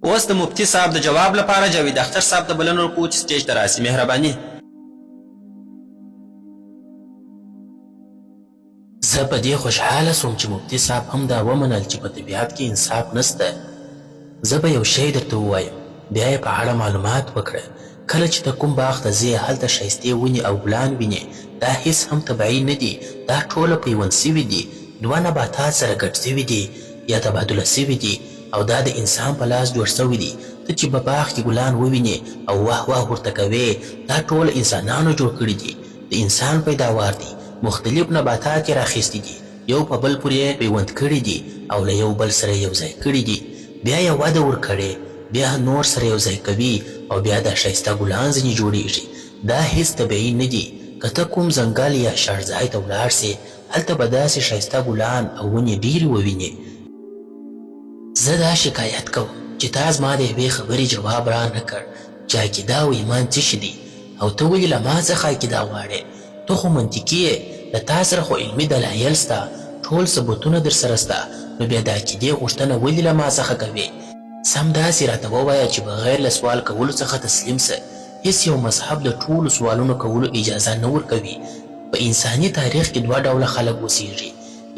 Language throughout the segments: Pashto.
اوس د مفتي صاحب د جواب لپاره جاوید اختر صاحب ته بلنه ورکوو چې سټیج ته راسي. مهرباني. زه په دې خوشحاله شوم چې مفتي صاحب هم دا ومنل چې په طبیعت کې انصاف نشته. زه به یو شی درته ووایم، بیا یې په اړه معلومات وکړه. کله چې ته کوم باغ ته ځې، هلته ښایستې ونې او ګلان وینې، دا هیڅ هم طبعي نه دي، دا ټوله پیوند شوي دي، دوه نباتات سره ګډ شوي دي یا تبادله شوي دي او دا د انسان په لاس جوړ شوي دي. ته چې په باغ کې ګلان ووینې او واه واه ورته کوې، دا ټوله انسانانو جوړ کړي دي. د انسان پیداوار دي، مختلف نباتات یې راخیستي دي، یو په بل پورې یې پیوند کړي دي او له یو بل سره یې یوځای کړي دي، بیا یې وده ورکړې، بیا نور سره یوځای کوي او بیا دا ښایسته ګلان ځنې جوړیږي. دا هیڅ طبیعي نه دي، که ته کوم ځنګل یا شاړ ځای ته ولاړ شې، هلته به داسې ښایسته ګلان او ونې ډېرې ووینې. زه دا شکایت کوم چې تا زما د یوې خبرې جواب را نه کړ چې عقیده او ایمان څه شي دي؟ او ته ولې له ما څخه عقیده غواړې؟ ته خو منطقي یې، له تا سره خو علمي دلایل سته، ټول ثبوتونه درسره سته، نو بیا د عقیدې غوښتنه ولې له ما څخه کوې؟ سم داسې راته ووایه چې بغیر له سوال کولو څخه تسلیم سه، هیڅ یو مذهب د ټولو سوالونو کولو اجازه نه ورکوي. په انساني تاریخ کې دوه ډوله خلک اوسیږي،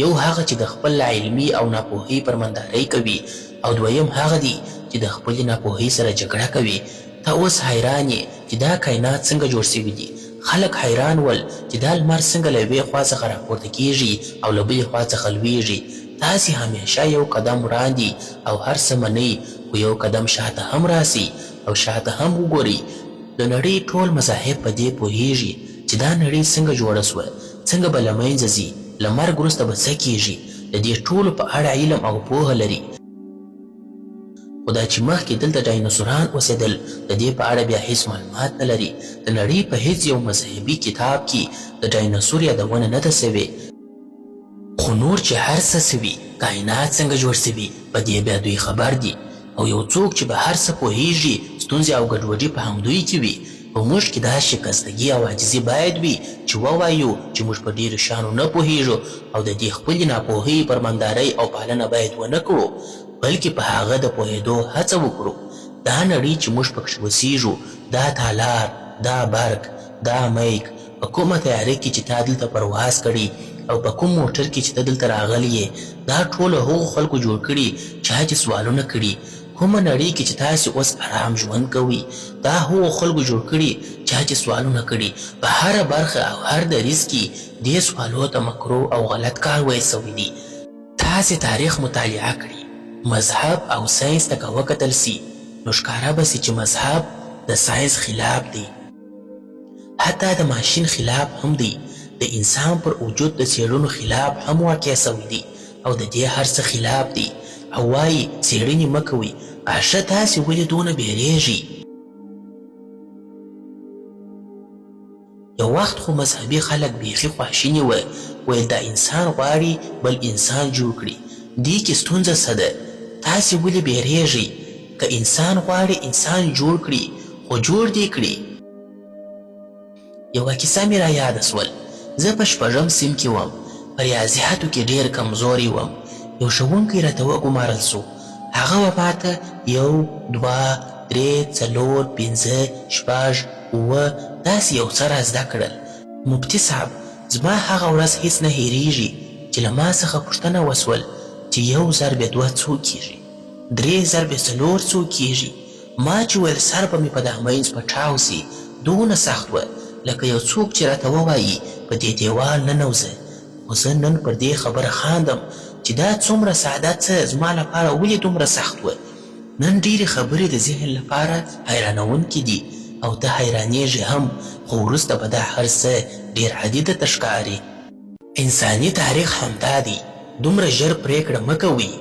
یو هغه چې د خپل لاعلمي او ناپوهۍ پر مندارۍ کوي او دویم هغه دي چې د خپلې ناپوهۍ سره جګړه کوي. ته اوس حیران یې چې دا کاینات څنګه جوړ شوي دي. خلک حیران ول چې دا لمر څنګه له یوې خوا څخه راپورته کیږي او له بلې خوا څخه لویږي. تاسې همیشه یو قدم وړاندې او هر څه منئ خو یو قدم شاته هم راسئ او شاته هم وګورئ. د نړۍ ټول مذاهب په دې پوهیږي چې دا نړۍ څنګه جوړه شوه، څنګه به له منځه ځي، له مرګ وروسته به څه کیږي، د دې ټولو په اړه علم او پوهه لري. خو دا چې مخکې دلته ډایناسوران اوسېدل، د دې په اړه بیا هیڅ معلومات نه لري. د نړۍ په هیڅ یو مذهبي کتاب کې د ډایناسور یادونه نه ده شوې. خو نور چې هر څه شوي، کاینات څنګه جوړ شوي، په دې بیا دوی خبر دي. او یو څوک چې به هر څه پوهیږي، ستونزې او ګډوډي په همدوی کې وي. په موږ کې دا شکستګي او عاجزي باید وي چې ووایو چې موږ په ډېرو شیانو نه پوهیږو او د دې خپلې ناپوهۍ پر مندارۍ او پالنه باید ونه کړو، بلکې په هغه د پوهېدو هڅه وکړو. دا نړۍ چې موږ پکښې اوسیږو، دا تالار، دا برق، دا میک، په کومه طیاره کې چې تا دلته پرواز کړی او په کوم موټر کې چې ته دلته راغلی یې، دا ټوله هغو خلکو جوړ کړي چا چې سوالونه کړي. کومه نړۍ کې چې تاسې اوس ارام ژوند کوئ، دا هغو خلکو جوړ کړي چا چې سوالونه کړي. په هره برخه او هر دریځ کې دې سوالو ته مکروه او غلط کار ویل شوی دی. تاسې تاریخ مطالعه کړي، مذهب او ساینس ته که وکتل شي، نو ښکاره به شي چې مذهب د ساینس خلاف دی. حتی د ماشین خلاف هم دی، د انسان پر وجود د څېړنو خلاف هم واقع شوی دی او د دې هر څه خلاف دی او وايي څېړنې مه کوئ، اښه تاسې ولې دونه بېرېږئ؟ یو وخت خو مذهبي خلک بیخي خواشیني وه، ویل دا انسان غواړي بل انسان جوړ کړي، دې کې ستونزه څه ده؟ تاسې ولې بېرېږئ؟ که انسان غواړي انسان جوړ کړي خو جوړ دې کړي. یوه کیسه مې را یاده شول. زه په شپږم صنف کې وم. په ریاضیاتو کې ډېر کمزوری وم. یو ښوونکی راته وګمارل شو. هغه به ماته یو، دوه، درې، څلور، پنځه، شپږ، اووه داسې یو څه را زده کړل. مفتي صاحب زما هغه ورځ هیڅ نه هېرېږي چې له ما څخه پوښتنه وشول چې یو ضرب دوه څو کېږي؟ درې ضرب څلور څو کېږي؟ ما چې ویل سر به مې په دا مینځ پټاو سي، دونه سخت وه لکه یو څوک چې راته ووايي په دې دېوال ننوځه، خو زه نن پر دې خبره خاندم چې دا څومره ساده څه زما لپاره ولې دومره سخت وه. نن ډېرې خبرې د ذهن لپاره حیرانوونکې دي او ته حیرانېږې هم، خو وروسته به دا هر څه ډېر عادي درته ښکاري. انساني تاریخ همدا دی، دومره ژر پرېکړه مه کوئ،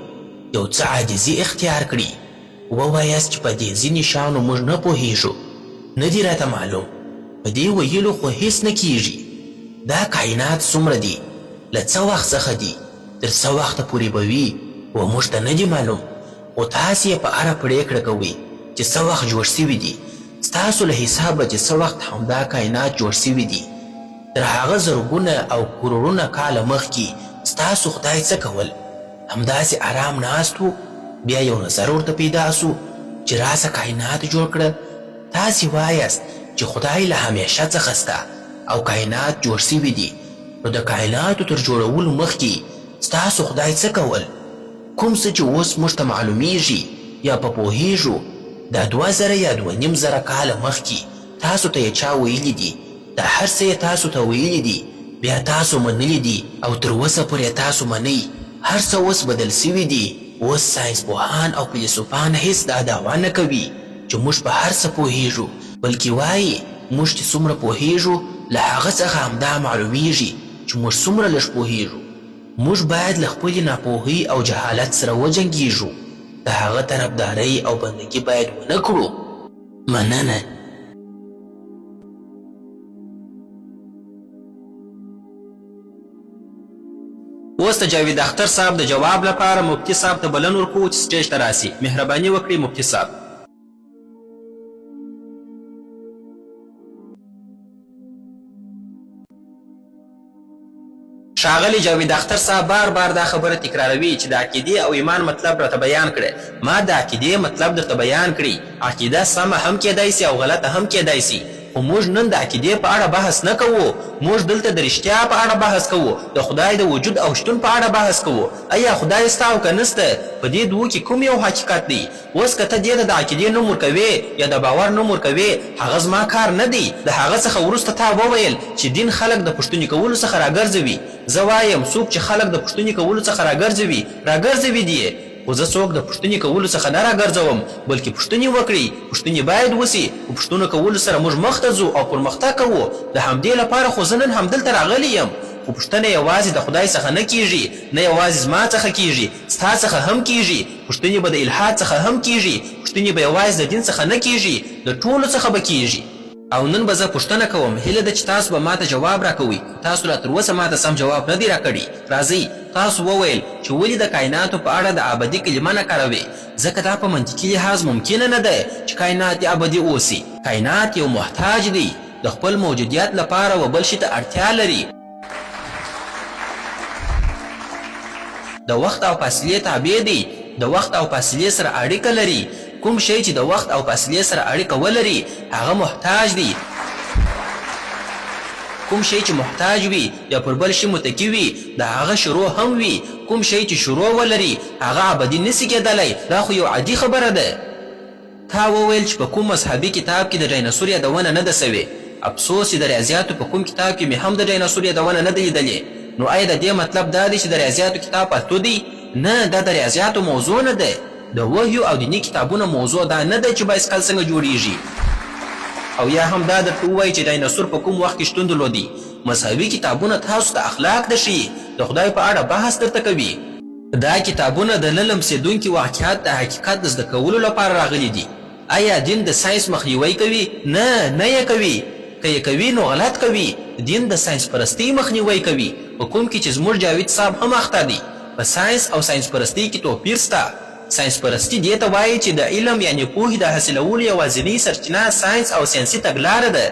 یو څه عاجزي اختیار کړئ، ووایاست چې په دې ځینې شیانو موږ نه پوهېږو، نه دي راته معلوم، په دې ویلو خو هېڅ نه کېږي. دا کاینات څومره دي، له څه وخت څخه دي، تر څه وخته پورې به وي، و موږ ته نه دي معلوم، خو تاسې یې په اړه پرېکړه کوئ چې څه وخت جوړ شوي دي. ستاسو له حسابه چې څه وخت همدا کاینات جوړ شوي دي، تر هغه زرګونه او کروړونه کاله مخکې ستاسو خدای څه کول؟ همداسې ارام ناست و، بیا یو نظر ورته پیدا شو چې راسه کاینات جوړ کړه؟ تاسې وایاست چې خدای له همیشه څخه سته او کاینات جوړ شوي دي، نو د کایناتو تر جوړولو مخکې ستاسو خدای څه کول؟ کوم څه چې اوس موږ ته معلومیږي یا په پوهیږو، دا 2000 یا 2500 کاله مخکې تاسو ته یې چا ویلي دي؟ دا هر څه یې تاسو ته ویلي دي، بیا تاسو منلي دي او تر اوسه پورې تاسو منئ. هر څه اوس بدل شوي دي. اوس ساینس پوهان او فیلسوفان هیڅ دا دعوه نه کوي چې موږ په هر څه پوهیږو، بلکې وايي موږ چې څومره پوهیږو له هغه څخه همدا معلومیږي چې موږ څومره لږ پوهیږو. موږ باید له خپلې ناپوهۍ او جهالت سره وجنګیږو، د هغه طرفدارۍ او بندګي باید ونه کړو. مننه. اوس د جاوید اختر صاحب د جواب لپاره مفتي صاحب ته بلن ورکوو چې سټیج ته راسي. مهرباني وکړئ مفتي صاحب. ښاغلی جاوید اختر صاحب بار بار دا خبره تکراروي چې د عقیدې او ایمان مطلب راته بیان کړه. ما د عقیدې مطلب درته بیان کړی. عقیده سمه هم کیدای سي او غلطه هم کیدای سي. خو موږ نن د عقیدې په اړه بحث نه کوو. موږ دلته د رښتیا په اړه بحث کوو، د خدای د وجود او شتون په اړه بحث کوو. ایا خدای سته او که نسته؟ په دې دوو کې کوم یو حقیقت دی؟ اوس که ته دې ته د عقیدې نوم ورکوې یا د باور نوم ورکوې، هغه زما کار نه دی. د هغه څخه وروسته تا وویل چې دین خلک د پوښتنې کولو څخه راګرځوي. زه وایم څوک چې خلک د پوښتنې کولو څخه راګرځوي، راګرځوي دې یې. خو زه څوک د پوښتنې کولو څخه نه راګرځوم، بلکې پوښتنې وکړئ، پوښتنې باید وشي، په پوښتنو کولو سره موږ مخته ځو او پرمختګ کوو، د همدې لپاره خو زه نن همدلته راغلی یم. خو پوښتنه یوازې د خدای څخه نه کیږي، نه یوازې زما څخه کیږي، ستا څخه هم کیږي، پوښتنې به د الحاد څخه هم کیږي، پوښتنې به یوازې د دین څخه نه کیږي، د ټولو څخه به کیږي. او نن به زه پوښتنه کوم، هیله ده چې تاسو به ماته جواب راکوئ، خو تاسو لا تر اوسه ماته سم جواب نه دی راکړی. راځئ، تاسو وویل چې ولې د کایناتو په اړه د ابدي کلمه نه کاروې؟ ځکه دا په منطقي لحاظ ممکنه نه ده چې کاینات دې ابدي اوسي. کاینات یو محتاج دی، د خپل موجودیت لپاره و بل شي ته اړتیا لري. د وخت او فاصلې تابع دی، د وخت او فاصلې سره اړیکه لري، کوم شی چې د وخت او فاصلې سره اړیکه ولري هغه محتاج دی، کوم شی چې محتاج وي یا پر بل شي متکي وي د هغه شروع هم وي، کوم شی چې شروع ولري هغه ابدي نسي کیدلای، دا خو یو عادي خبره ده. تا وویل چې په کوم مذهبي کتاب کې د ډایناسور یادونه نه ده شوې. افسوس چې د ریاضیاتو په کوم کتاب کې مې هم د ډایناسور یادونه نه ده لیدلې. نو ایا د دې مطلب دا دی چې د ریاضیاتو کتاب پالتو دی؟ نه، دا د ریاضیاتو موضوع نه ده. د وحیو او دیني کتابونو موضوع دا نه ده چې بایسکل څنګه جوړیږي او یا هم دا درته ووایي چې ډایناسور په کوم وخت کې شتون درلودی. مذهبي کتابونه تاسو ته اخلاق درښیي، د خدای په اړه بحث درته کوي. دا کتابونه د نه لمسېدونکي واقعیت د حقیقت د زده کولو لپاره راغلي دي. ایا دین د ساینس مخنیوی کوي؟ نه، نه یې کوي. که یې کوي نو غلط کوي. دین د ساینس پرستۍ مخنیوی کوي، په کوم کې چې زموږ جاوید صاحب هم اخته دی. په ساینس او ساینس پرستۍ کې توپیر شته. ساینس پرستي دې ته وایي چې د علم یعنې پوهې د حاصلولو یوازینۍ سرچینه ساینس او ساینسي تګلاره ده.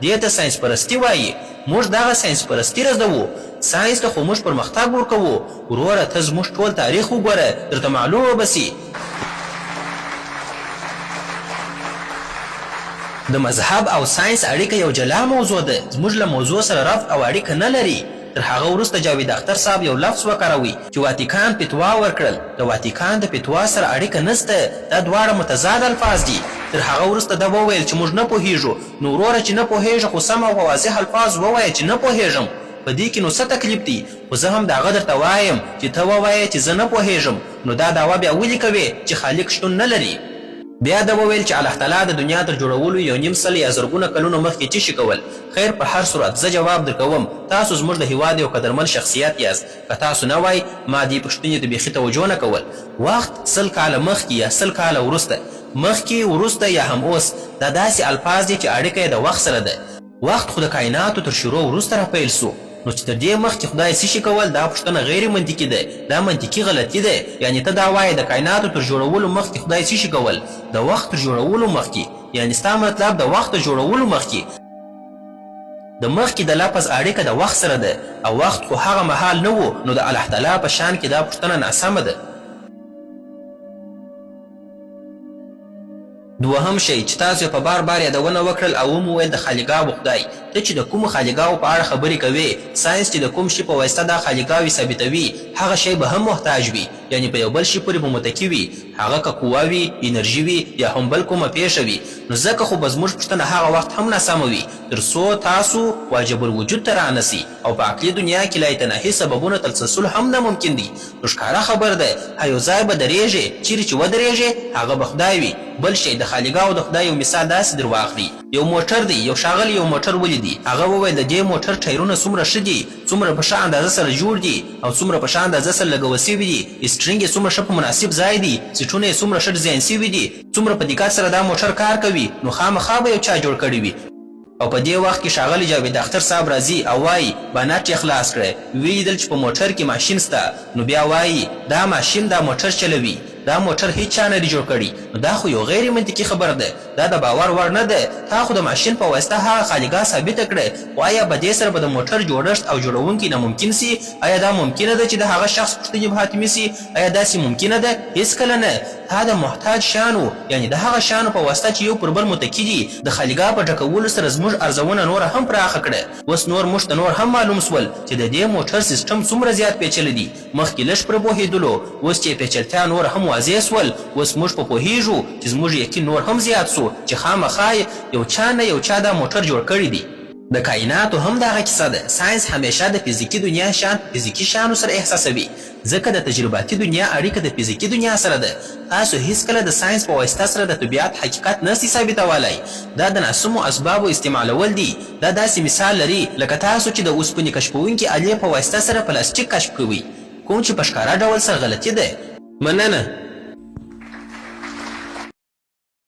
دې ته ساینس پرستي وایي. موږ دغه ساینس پرستي ردوو. ساینس ته خو موږ پرمختګ ورکوو. وروره ته زموږ ټول تاریخ وګوره درته معلومه به سي. د مذهب او ساینس اړیکه یو جلا موضوع ده، زموږ له موضوع سره ربط او اړیکه نه لري. تر هغه وروسته جاوید اختر صاحب یو لفظ وکاروی چې واتیکان فتوا ورکړل، د واتیکان د فتوا سره اړیکه نشته، دا دواړه متضاد الفاظ دي. تر هغه وروسته ده وویل چې موږ نه پوهیږو، نو وروره چې نه پوهیږې خو سم او په واضح الفاظ ووایه چې نه پوهیږم، په دې کې نو څه تکلیف دی، خو زه هم د هغه درته وایم چې ته ووایه چې زه نه پوهیږم، نو دا دعوه بیا ولې کوې چې خالق شتون نه لري؟ بیا ده وویل چې الله تعالی د دنیا تر جوړولو یو نیم سل یا زرګونه کلونه مخکې څه شي کول؟ خیر په هر صورت زه جواب درکوم، تاسو زموږ د هیواد یو قدرمن شخصیت یاست، که تاسو نه وای ما دې پوښتنې ته بیخي توجه نه کول. وخت 100 کاله مخکې یا 100 کاله وروسته، مخکې، وروسته یا هم اوس، دا داسې الفاظ دي چې اړیکه یې د وخت سره ده. وخت خو د کایناتو تر شروع وروسته راپیل شو، نو چې تر دې مخکې خدای څه شي کول دا پوښتنه غیر منطقي ده، دا منطقي غلطي ده، یعنې ته دا وایې د کایناتو تر جوړولو مخکې خدای څه شي کول، د وخت تر جوړولو مخکې، یعنې ستا مطلب د وخت تر جوړولو مخکې. د مخکې د لفظ اړیکه د وخت سره ده او وخت خو هغه مهال نه وو، نو د الله تعالی په شان کې دا پوښتنه ناسمه ده. دوهم شی چې تاسو یې په بار بار یادونه وکړل او ومو ویل د خالیګاوو خدای، ته چې د کومو خالیګاوو په اړه خبرې کوې، ساینس چې د کوم شي په واسطه دا خالیګاوې ثابتوي، هغه شی به هم محتاج وي، یعنې په یو بل شي پورې به متکي وي، هغه که قوه وي، انرژي وي یا هم بل کومه پېښه وي، نو ځکه خو به زموږ پوښتنه هغه وخت هم ناسمه وي تر څو تاسو واجب الوجود ته رانه شئ او په عقلي دنیا کې لایتناهي سببونو تلسلسل هم ناممکن دی، نو ښکاره خبر ده هیو ځای به درېږې، چېرې چې ودرېږې هغه به خدای وي. بل شی، د خالیګاو د خدای یو مثال داسې در واخلئ، یو موټر دی، یو ښاغلي یو موټر ولیدی، هغه وویل د دې موټر ټایرونه څومره ښه دي، څومره په ښه اندازه سره جوړ دي او څومره په ښه اندازه سره لګول شوي دي، اسټرینګ یې څومره ښه په مناسب ځای دی، سیټونه یې څومره ښه ډیزاین شوي دي، څومره په دقت سره دا موټر کار کوي، نو خامخا به یو چا جوړ کړی وي. او په دې وخت کې ښاغلی جاوید اختر صاحب راځي او وايي بانټ یې خلاص کړی، ویې لیدل چې په موټر کې ماشین شته، نو بیا وايي دا ماشین دا موټر چلوي، دا موټر هیچا نه دی جوړ کړی، نو دا خو یو غیر منطقي خبره ده، دا د باور وړ نه ده، تا خو د ماشین په واسطه هغه خالیګاه ثابته کړه، خو ایا په دې سره به د موټر جوړښت او جوړونکی ناممکن شي؟ ایا دا ممکنه ده چې د هغه شخص پوښتنې به حتمي شي؟ ایا داسې ممکنه ده؟ هیڅکله نه! تا د محتاج شیانو، یعنې د هغه شیانو په واسطه چې یو پر بل متکي دي، د خالیګاه په ډکولو سره زموږ ارزونه نوره هم پراخه کړه. اوس نور موږ ته نور هم معلوم شول چې د دې موټر سیسټم څومره زیات پېچلی دی. مخکې لږ پرې پوهېدلو، اوس چې یې پېچلتیا نوره هم واضح شول، اوس موږ په پوهېږو چې زموږ یقین نور هم زیات شو چې خامخا یو چا نه یو چا دا موټر جوړ کړی دی. د کایناتو هم دغه کیسه ده. ساینس همیشه د فزیکي دنیا شیان په فزیکي شیانو سره احساسوي، ځکه د تجرباتي دنیا اړیکه د فزیکي دنیا سره ده. تاسو هیڅکله د ساینس په واسطه سره د طبیعت حقیقت نه سئ ثابتولای. دا د ناسمو اسبابو استعمالول دي. دا داسې مثال لري لکه تاسو چې د اوسپنې کشفوونکې الې په واسطه سره پلاستیک کشف کوئ، کوم چې په ښکاره ډول سره غلطي ده. مننه.